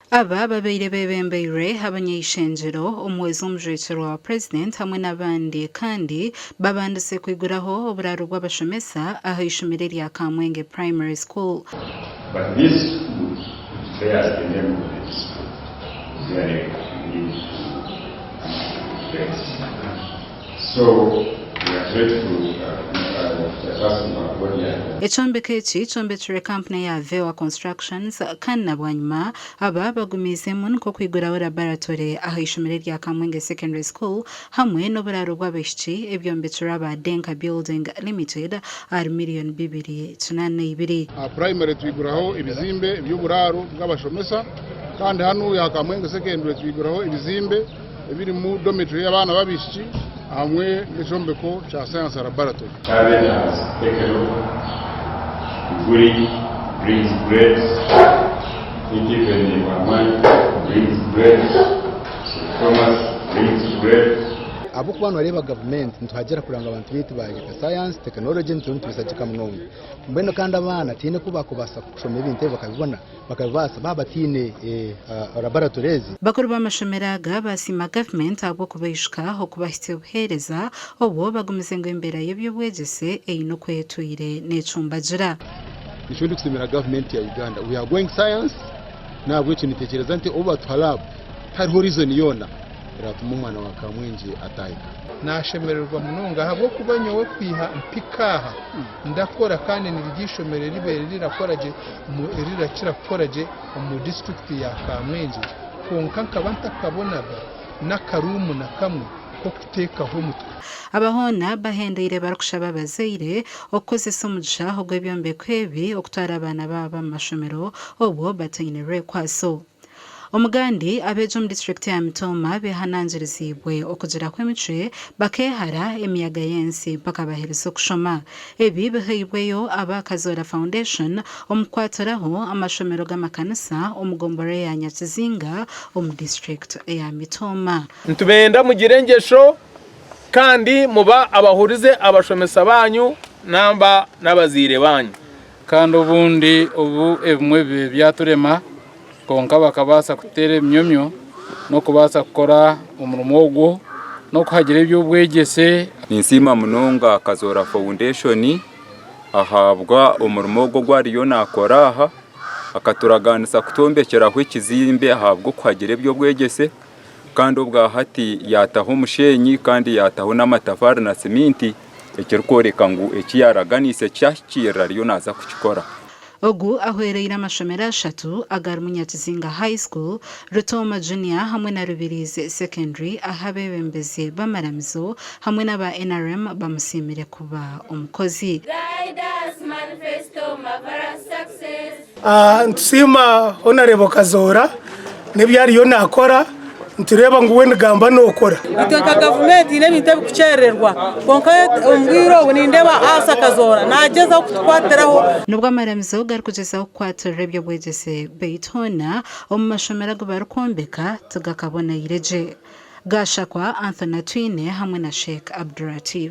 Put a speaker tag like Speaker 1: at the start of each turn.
Speaker 1: Aba babaire bebembeirwe abanyeishengyero, omuhwezi w'omujwekyerwa wa Purezidenti hamwe n'abandi kandi babandize kwiguraho oburaaro bw'abashomesa aha ishomero erya Kamwenge Primary School.
Speaker 2: But this school which bears the name of the district really need to invest. So we are grateful Chairperson wa board ya.
Speaker 1: Ekyombeko eki kyombekirwe kampuni eya Vewa Constructions kandi na bwanyima aba bagumiizemu nikwo kwiguraho laboratory aha ishomero erya Kamwenge Secondary School hamwe n'oburaaro bw'abaishiki ebyombekirwe aba Denka Building Limited ahari miriyoni 282.
Speaker 3: Aha Primary twiguraho ebizimbe by'oburaaro bw'abashomesa kandi hanu aha Kamwenge Secondary twiguraho ebizimbe ebirimu dormitory y'abaana b'abaishiki hamwe n'ekyombeko kya Science Laboratory.
Speaker 2: Karen has taken over. Biguri brings bread. I think even Wamai brings bread. Thomas brings bread.
Speaker 4: Ahabw'okuba nooreeba gavumenti nituhagira kureba ngu abantu baitu baayega sayansi, tekinologi nituriyo nitubishagika munonga. Mbwenu kandi abaana tihaine oku baakubaasa kushoma ebintu ebi bakabibona bakabibaasa baaba bataine laboratory ezi.
Speaker 1: Bakuru b'amashomero aga baasiima gavumenti ahabw'okubaishuka okubahitsya obuheereza obwo bagumize ngu embeera y'eby'obwegyese eine oku etwire necumbagira.
Speaker 3: Nikyo ndikusiimira gavumenti ya Uganda. We are going science n'ahabw'ekyo nintekyereza nti obu batuha lab tihariho reason yoona eraatuma omwana wa Kamwengye ataahika.
Speaker 5: Naashemererwa munonga ahabw'okuba nyowe kwiha mpika aha ndakora kandi niryo eishomero eribaire rirakora gye erirakira kukora gye omu disiturikiti ya Kamwengye kwonka nkaba ntakabonaga n'akaruumu na kamwe k'okuteekaho omutwe.
Speaker 1: Aba hoona bahendeire barikushaba abazaire okukozesa omugisha ogw'ebyombeko ebi okutwara abaana baabo omu mashomero obwo bataine rwekwaso. Omugandi, abeegi omu disiturikiti ya Mitooma behanangiriziibwe okugira kw'emicwe bakeehara emiyaga y'ensi mpaka baherize okushoma. Ebi bihairweyo aba Kazoora Foundation omu kukwatiraho amashomero g'amakanisa omu gomborora eya Nyakizinga omu disiturikiti eya Mitooma.
Speaker 6: Nitubenda mugire engyesho kandi muba abahurize abashomesa banyu namba n'abazaire banyu.
Speaker 7: Kandi obundi obu ebimwe bibaire byaturema kwonka bakabaasa kuteera ebinyomyo n'okubaasa kukora omurimo ogwo n'okuhagira eby'obwegyese.
Speaker 8: Ninsiima munonga Kazoora Foundation ahabwa omurimo ogu ogu ariyo naakora aha, akaturagaanisa kutwombekyeraho ekizimbe ahabw'okuhagira eby'obwegyese kandi obwahati yaataho omusheenyi kandi yaataho n'amatafaari na siminti ekirikworeka ngu eki yaaraganiise kyahikiirira ariyo naaza kukikora.
Speaker 1: Ogu ahwereire amashomero ashatu agarimu Nyakizinga High School, Rutooma Junior hamwe na Rubirizi Secondary ahu abeebembezi b'amaramizo hamwe n'aba NRM bamusiimire kuba omukozi.
Speaker 9: Nitusiima Honarebo Kazoora n'ebi ariyo naakora, nitureeba ngu we nigamba nookora.
Speaker 10: Itwe nka gavumenti haine ebintu ebikukyerererwa kwonka omu bwire obu nindeeba Asa Kazoora nagyezaho kutukwatiraho.
Speaker 1: Nubwo amaramizo garikugyezaho kukwatirira eby'obwegyese beitu hoona omu mashomero agu barikwombeka tigakaboneire gye. Gashakwa Anthony Atwine hamwe na Sheikh Abduratif.